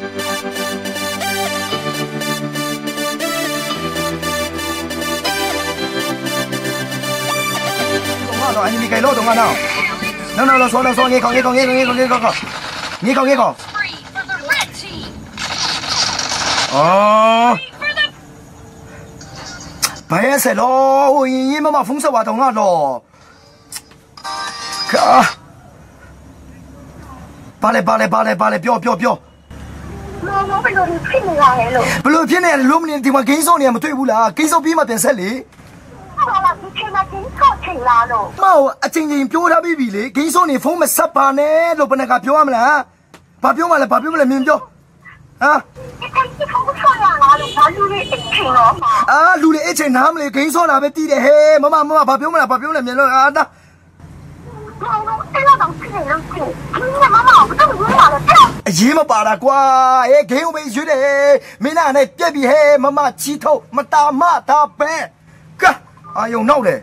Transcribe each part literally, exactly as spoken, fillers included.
Dong nga no, anyi mi kai lo, dong nga no. No, no, lo, so, lo, so, ngi ko, ngi ko, ngi ko, ngi ko, ngi ko, ngi ko. Ngi ko, ngi ko. Oh. Bai sai lo, ui, mama fung sa wa dong nga lo. Ka. ဘာလဲ ဘာလဲ ဘာလဲ ဘာလဲ ပြော ပြော ပြော မမဘယ်လိုဖြစ်နေလဲလို့ ဘယ်လိုဖြစ်နေလဲလို့ မင်းဒီမှာ ဂိမ်းစော့နေရ မတွေ့ဘူးလား။ ဂိမ်းစော့ပြီးမှ ပြန်ဆက်လေ။ ဘာလဲ ဒီချိန်မှာ ဂိမ်းစော့ချိန်လားလို့ မဟုတ် အချိန်ချင်းပြောထားပြီးပြီလေ။ ဂိမ်းစော့နေ ဖုန်းမဆက်ပါနဲ့လို့ ဘယ်နှခါပြောရမလဲ။ ဘာပြောမှလဲ ဘာပြောမှလဲ မင်းပြော။ ဟာ။ ဒီချိန် ဖုန်းမဆက်ရလားလို့ ဘာလူတွေအချိန်တော့မှာ။ အာ လူတွေအချိန်နားမလဲ ဂိမ်းစော့တာပဲ တီးတယ်။ ဟဲ မမ မမ ဘာပြောမှလဲ ဘာပြောမှလဲ မင်းပြော။ အာ ဒါ မမ အဲ့လောက်တောင်ဖြစ်နေလို့ရှိရင် ဒီနေ့မမကို ဘယ်သူ့ကို မင်းကလည်း အဲ့လောက် အရေးမပါတာကွာ။ ဟဲ ဂိမ်းကိုပဲ ရွေးတယ်။ မင်းနဲ့ နဲ့ ပြက်ပြီ။ ဟဲ မမ ချီထုတ် မတာမတာပဲ။ ကဲ အာယုံနောက်တယ်။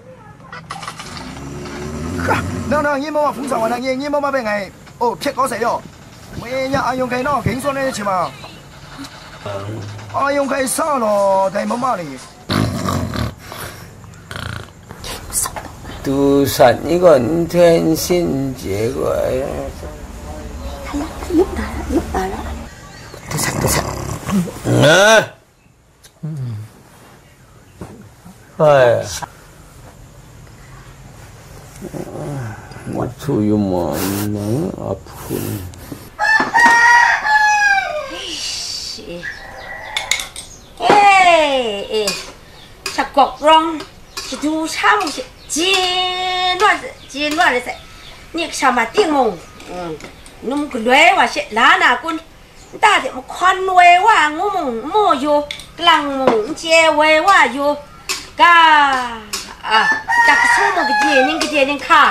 ကဲ နော် နော် ငင်းမမ ဖုန်းဆက်ပါနဲ့။ ငင်း ငင်းမမပဲ ငါ့။ အို ဖြတ်ကောင်းဆက်ရော့။ မင်းည အာယုံခိုင်တော့ ဂိမ်းစော့နေတဲ့အချိန်မှာ အာယုံခိုင်စတော့ ဒိုင်မမတွေ။ သူ့ဇနီးကို နှစ်ဆင့် နှစ်ဆင့် ကျဲကွာ။ ရုပ်တာရုပ်တာတော့ တစ်ဆက်တစ်ဆက်။ ငါ ဟဲ့ မထူယူမနအဖူ။ အေး အေး စကောက်ရောင်း စဒူးဆန်းရှိ ကျင်းတော့ ကျင်းတော့လည်း နှစ်ဆံမတင်မုံ နုံကလွဲဝါရှိ လာနာကွန်း တၢ်မခွန်ဝဲဝါ ငူမုံ မော်ယို ကလံမုံ ကျဲဝဲဝါယို က အာ တကဆူမုံ ကကြေနင်း ကကြေနင်းခါ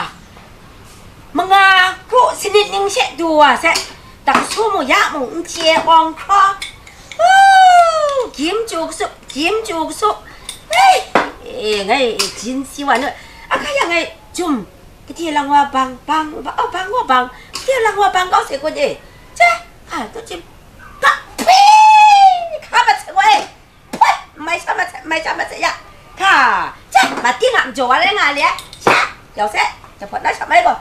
မငါခု စနစ်နင်းရှက်ဒူဝါဆက် တကဆူမုံ ရမုံ ကျဲအောင်ခါ ဂိမ်းကျူကဆုပ် ဂိမ်းကျူကဆုပ် ဟေး ငါ ဂျင်းစီဝါန အခါရ ငါ ဂျုံ ကတိလင်ဝါဘင် ဘင် ဘင် ဘင် ဘင် ကတိလင်ဝါဘင် ကောက်စေကို က ခါ တူ က ဖီ ခါ မတ် ဝဲ ဖီ မတ် မတ် မတ် မတ် ရ ခါ က မတ် တင်း ငါ မကြော်ဝါလဲ ငါ လဲ ရ ရောက် ဆက် တဖတ် နောက် ဆက် မိုက် ကို က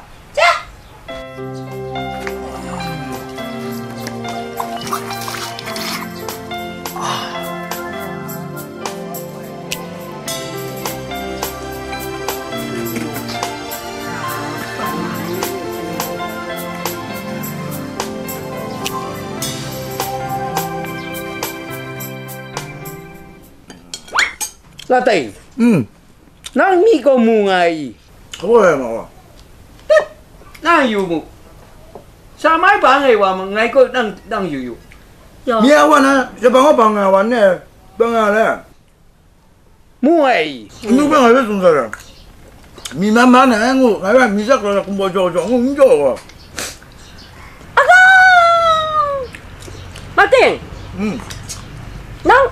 လတ်တႄႉ อืม နမံၢ်ကီၢ်မူငါအံၤ ဟိုးဟဲမဝါ နယူမူ စမႆးပၢင်ငယ်ဝါမငိုင်းကို နယူယူ မီးအဝါန ယပၢင်ဝါပၢင်ငါဝါနဲ ပၢင်ငါလဲ မူဝဲအံၤ နူပၢင်ငါလဲ စုံစရ မီးမမနဲ ငိုငါကမီးစက်ကြော်ကွန်ဘော်ကြော်ကြော် ငိုငိုကြော်ဝါ အဂါ မတင် อืม နင်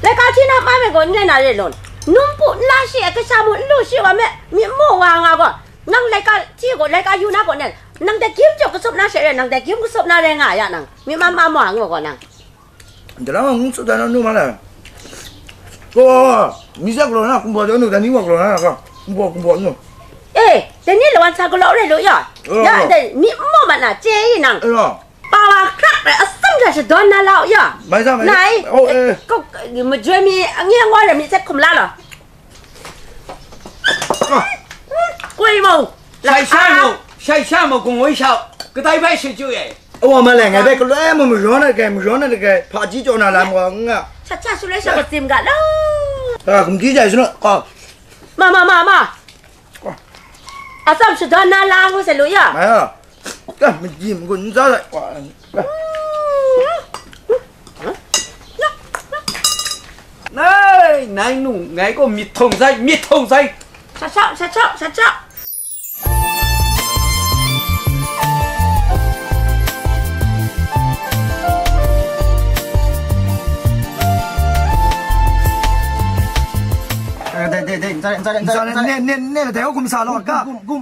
လက်ကချီနမမဲကို နဲနာရဲလို့ နုံပူနရှိအကစားမှုလို့ရှိဝါမဲ မြင့်မို့ဝါငါကော နင်လက်ကချီကို လက်ကယူနာကိုနဲ နင်တကင်းကျော်ကစုပ်နာရှဲရဲ နင်တကင်းကစုပ်နာရဲငါရ နင် မြင့်မမမွာငိုကော နင် တလားမငုံစုတန်နုမလဲ ကို မီးစက်ကြော်န ကွန်ဘော်ကြော်နူ တနည်းဝါကြော်န ကွန်ဘော် ကွန်ဘော်နူ အေး တနည်းလဝ်ဆာကလောရဲလို့ရ ရ တနည်းမို့မနာ ကျဲရင် နင် ပါဝါခရပ်ပဲ အစံၣ်ကၢၢ်ရှဒေါ်နၢ်လၢ်ယၢ မၢၢ်စၢ်မၢၢ် နိုင် အို အဲ က မကြွေးမီ အငဲအငွေးလည်း မီးစက်ခုမ်လာလီၤ ကွေးမုံ ဆိုင်ဆန်းမို့ ဆိုင်ဆန်းမို့ ကိုငွေလျှောက် ကတိုင်ဖက်ရွှေကျိုးရဲ့ အဝမလဲငယ်ပဲကလွဲမမရောနဲ့တကယ်မရောနဲ့တကယ်ဖာကြီးကြော်နာလာမောငါ ဆဆဆူလဲဆကစင်ကလာ အဲကွန်ကြီးကြိုင်စနော်ကော မမမမ အစပ်စဒေါ်နၢ်လၢ်ကိုစလို့ရ မၢ် ကမကြည့်မကွန်းစားလိုက်ကွာ နိုင်နူငယ်ကိုမြစ်ထုံဆိုင်မြစ်ထုံဆိုင် ဆဆဆဆဆဆ နေနေနေနေတဲဟိုကုမစားလောကကုမကုမ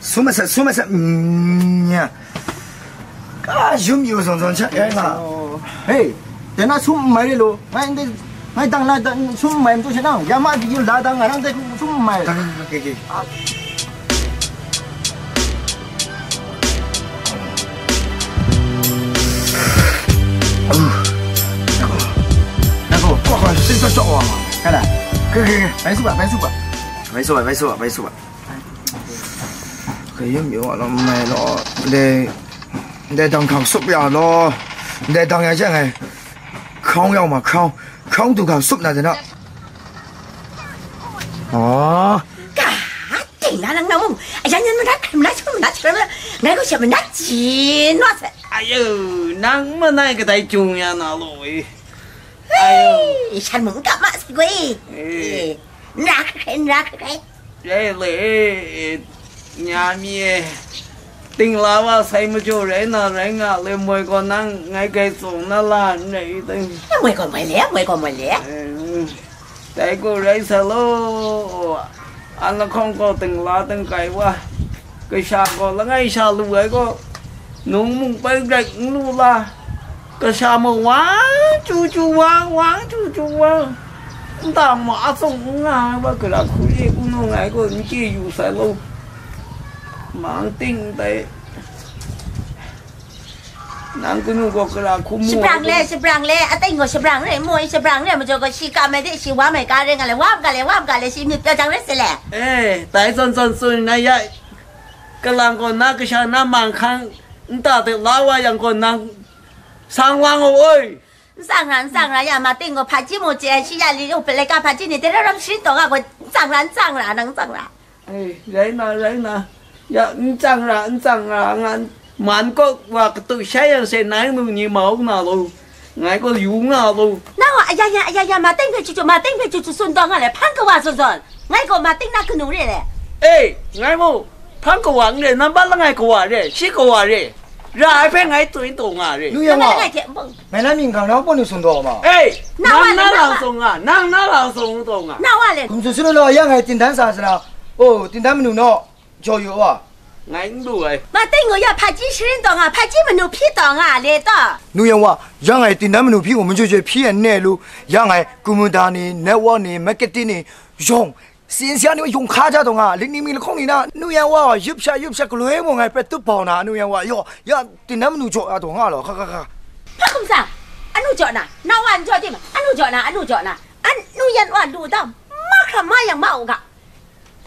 Sum masat, sum masat, mm, ya. Ka yum yu zawn zawn sha, ya nga. Hei, dai na sum n mai re lo. Ngai ndai, ngai dang na, dang, sum n mai matu sha nang. Ya ma di yu la dang, ngai nang dai sum n mai. Ka, ka, ka, ka, ka. Nang ko, kok kok, sing sok sok wa. Ka la. Ka, ka, ka. Bai su ba, bai su ba. Bai su ba, bai su ba, bai su ba. Kayum yu a law mai law, ndai, ndai dang hkang sup ya law, ndai dang ya she ngai, crown yau ma, crown, crown du hkang sup na de na. Oh. Ka, ting na lang na mung, ayan yan madat, madat, madat, madat, ngai ko she madat, jin wa se. Ayo, nang manai kadai jung ya na lo e. Ayo. Hey, shan mung ka ma se gwe. Eh. Eh, nra kre, nra kre. Rai le, nya mi e, ting la wa sai majaw rai na rai nga le, moi gaw nang ngai grai tsawng na la n rai i dai. Moi gaw moi le, moi gaw moi le. Eh, dai gaw rai sa law, an lahkawng gaw ting la ting kai wa, kasha gaw langai sha lu ai gaw, nung mung pai grai n lu la, kasha mung wang chyu chyu wang, wang chyu chyu wang, nta ma a tsawng n nga ai wa, gara hku e kungdawn ngai gaw n chye yu sai law, mang ting dai. Nang kanu gaw gara hku mu ai gaw. Shabrang le, shabrang le, ating gaw shabrang re, moi shabrang re, majaw gaw shi kam ai de, shi wa mai ka re nga le, wa ga le, wa ga le, shi myit pyaw jang re se le. Eh, dai zawn zawn tsun na ya, kalang gaw na kasha na mang hkang nta de la wa yang gaw nang sang wang u oi. N tsang ra, n tsang ra, ya ma ting gaw hpaji mu chye ai shi ya li u, palai ka hpaji ni, dai ram ram sharin taw nga gaw, n tsang ra, n tsang ra, nang n tsang ra. Eh, rai na, rai na. Ya, n tsang ra, n tsang ra, nga, man kaw wa katu shai yang se nai lu ni mau na lo. Ngai gaw yu nga lo. Nang wa, aya ya, aya ya, ma ting hpe chyu chyu, ma ting hpe chyu chyu, tsun taw nga le, hpang kawa zawn zawn. Ngai gaw ma ting na kanu re le. Eh, ngai gaw hpang kawa n re, nambat langai kawa re, shi kawa re. Ra ai hpe ngai tsun taw nga re. Nu yang wa. Nambat langai hte, bung. Ngai na mying hkang na pawng ni tsun taw ma. Eh, na wa nang le, na na lang wa. Sung nga, nang na lang sung taw nga. Na wa le. Hkum tsun tsun law, ya ngai tindan sa sa na. Oh, tindan manu naw, jaw yu wa. Ngai n lu ai. Ma ting gaw ya hpaji sharin taw nga, hpaji manu hpyi taw nga le taw. Nu yang wa, ya ngai tindan manu hpyi gaw, majaw jaw hpyi ai n ne lu, ya ngai, kumuda ni, network ni, marketing ni, yawng, Sin sha ni yawng hka ja taw nga, lit ni mi lahkawng ni na, nu yang wa, yup sha, yup sha, galoi mung ngai prat tup bau na, nu yang wa, yaw, ya, tindan manu jaw ya taw nga law, hka, hka, hka. Hpa hkum sa, anu jaw na, na wa n jaw tim, anu jaw na, anu jaw na, anu yan wa lu dau, mahkra ma yang ma u ga.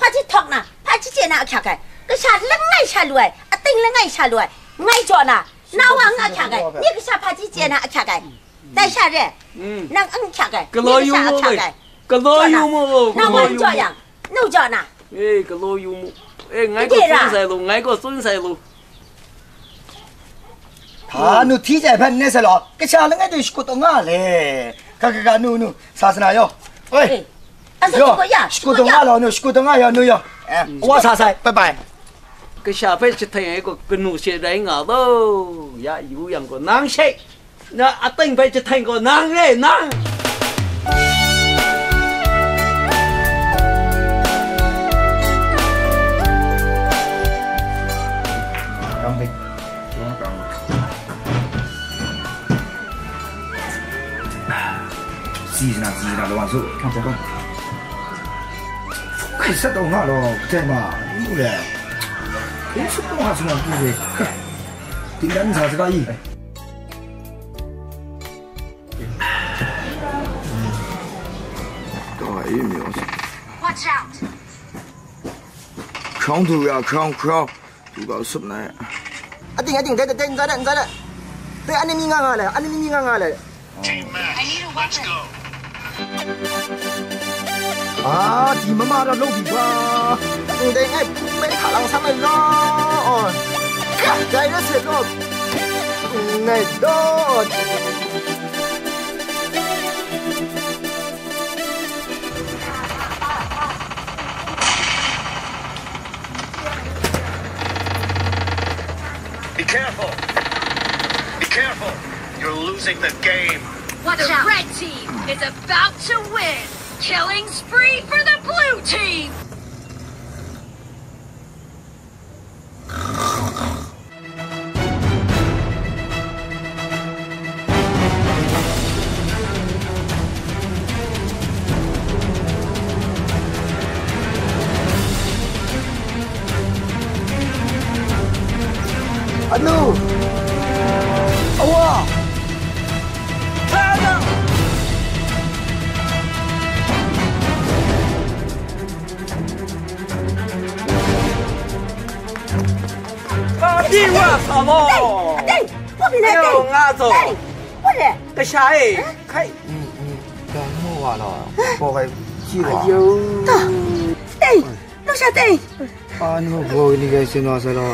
Hpaji htawk na, hpaji chye na ahkyak ai, kasha langai sha lu ai, ating langai sha lu ai, ngai jaw na, na wa n ahkyak ai, ni kasha hpaji chye na ahkyak ai. Dai sha re, mm, nang n hkyak ai, galaw ni yu kasha mu ahkyak ai. Galaw yu mu, nang galaw yu mu. Jaw yang, nu jaw na. Eh, galaw yu mu. Eh, ngai ko tsun sai lo, ngai ko tsun sai lo. Ha, nu hti jai hpan ne sai lo. Kasha langai tu shakut taw nga le. Ka, ka, ka, nu, nu, sa sa na yaw. Oi. Eh, asa yo, shakut ya, shakut taw nga lo, nu, shakut taw nga yaw, nu yaw. Eh, wa sa sai, bye bye. Kasha hpe jahten ai gaw kanu she rai nga lo, ya yu yang gaw nang she, na ating hpe jahten gaw nang re, nang. Si na, si na, lawan su, kan cakap. Kai sat taw nga law, kadai ma, n mu le. Kai sat taw nga su na, n mu le. Tingdan sa sa ka i. Taw ai mi. Watch out! Crown du ya, crown, crown. Du ga sup na ya. Ating, ating, dai, dai, dai, n za dat, n za dat. Dai, anni mi nga nga le, anni mi nga nga le. Team match, let's go. Ah, di mama ra lo bi ba. Ndai ngai pung bai hta lang san ai lo. Ka dai ra se lo. Ngai do. Be careful. Be careful. Losing the game. Watch the out. Red team is about to win. Killing spree for the blue team. Anu! Awa! Ka pyi wa sa mo. Dai, dai, wa pyi na, dai. Ayo, nga zo. Dai, wa le. Kasha e, kai. Ni, ni, dai mo wa lo. Bo kai chi wa. Ayo. Ta. Dai, no sha dai. Anu bo ni kai sin wa sa lo.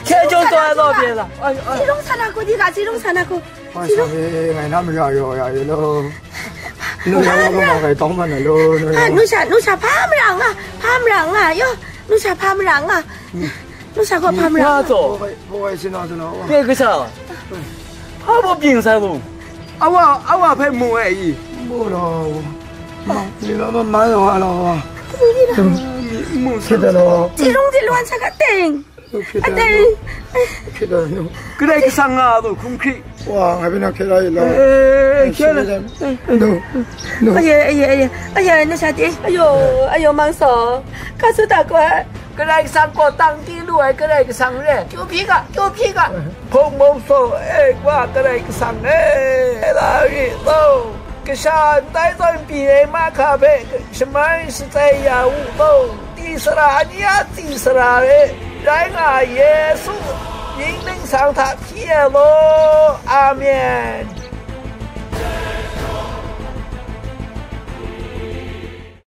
Che jong to lo pye la. Ai, ai. Zilong sana ko di ka, zilong sana ko. Wa sa be, ngai na mara yo ya ye lo. Nu ya lo ko ma kai tong ma na lo, nu ya. Ah, nu sha, nu sha hpa mara nga, hpa mara nga, yo, nu sha hpa mara nga, nu sha gaw hpa mara nga. Wa zo. Bo kai, bo kai sin na sin na. Pe kasa. Hpa bo byin sai bo. Awa, awa hpe mu ai i. Mu lo. Ma, ni lo ma, ma lo, wa lo. Mu, mu, sit da lo. Zilong zilong sa ka teng. Hkrit ai, hkrit ai nu. Kadai kasang nga a tu, hkum hkrit. Wa, ngai hpe nang hkrit ai la. Eh, hkrit ai. Nu, nu. Aye, aye, aye. Aye, na sha ti. Ayo, ayo, mang saw. Ka su ta koi. Kadai kasang gaw tang ti lu ai, kadai kasang re. Kyu hpyi ga, kyu hpyi ga. Hpung mung saw, e, wa, kadai kasang e. La ri taw. Kasha ndai zawn pyi ai mahka hpe shamai shatsai ya u law, tswasara ni a tswasara e rai nga ai Yesu mying ningsang hta hpyi ai law. Amen.